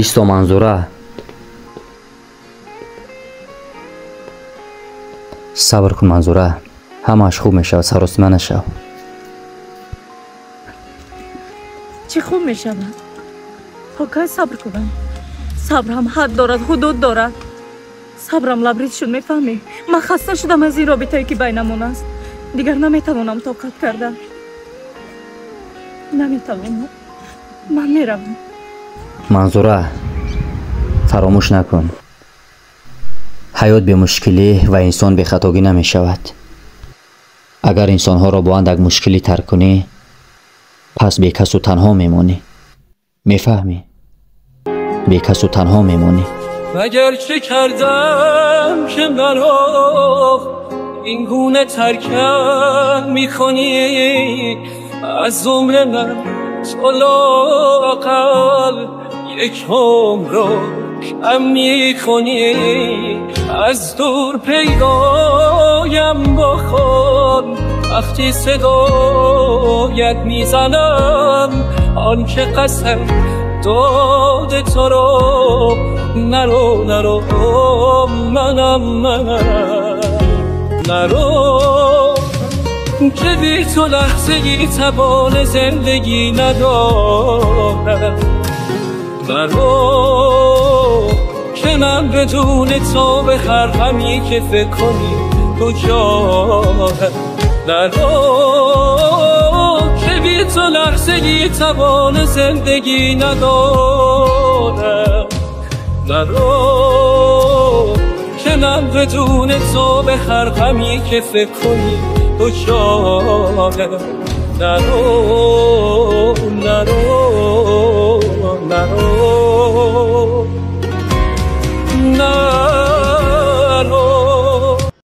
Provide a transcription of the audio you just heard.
Исто, Манзура. Сабр кун, Манзура. Ҳамааш хуб мешавад, саросима нашав. Чӣ хуб мешавад? То кай сабр кунам? Сабрам ҳад дорад, ҳудуд дорад. Сабрам лабриз шуд, мефаҳмӣ? Ман хаста шудам аз ин робитае ки байнамон аст. Дигар наметавонам тоқат кардан. Наметавонам. Ман меравам. Манзура, фаромӯш накун. Ҳаёт бемушкилӣ ва инсон бехатогӣ намешавад. Агар инсонҳоро бо андак мушкилӣ тарк кунӣ, пас бекасу танҳо мемонӣ. Мефаҳмӣ? Бекасу танҳо мемонӣ. مگر چه کردم که مرا این گونه ترکم میکنی؟ از عمر من تو لااقل یک عمر رو کم میکنی. از دور پیدایم بخون وقتی صدایت میزنم، آن که قسم داده تو رو نرو نرو منم منم نرو که بی تو لحظه ای توان زندگی ندارم. نرو که من بدون تو به هر غمی که فکر کنی دچارم. نرو که بی تو لحظه ای توان زندگی ندارم. نرو که من بدون تو به هر غمی که فکر کنی دچارم. نرو نرو.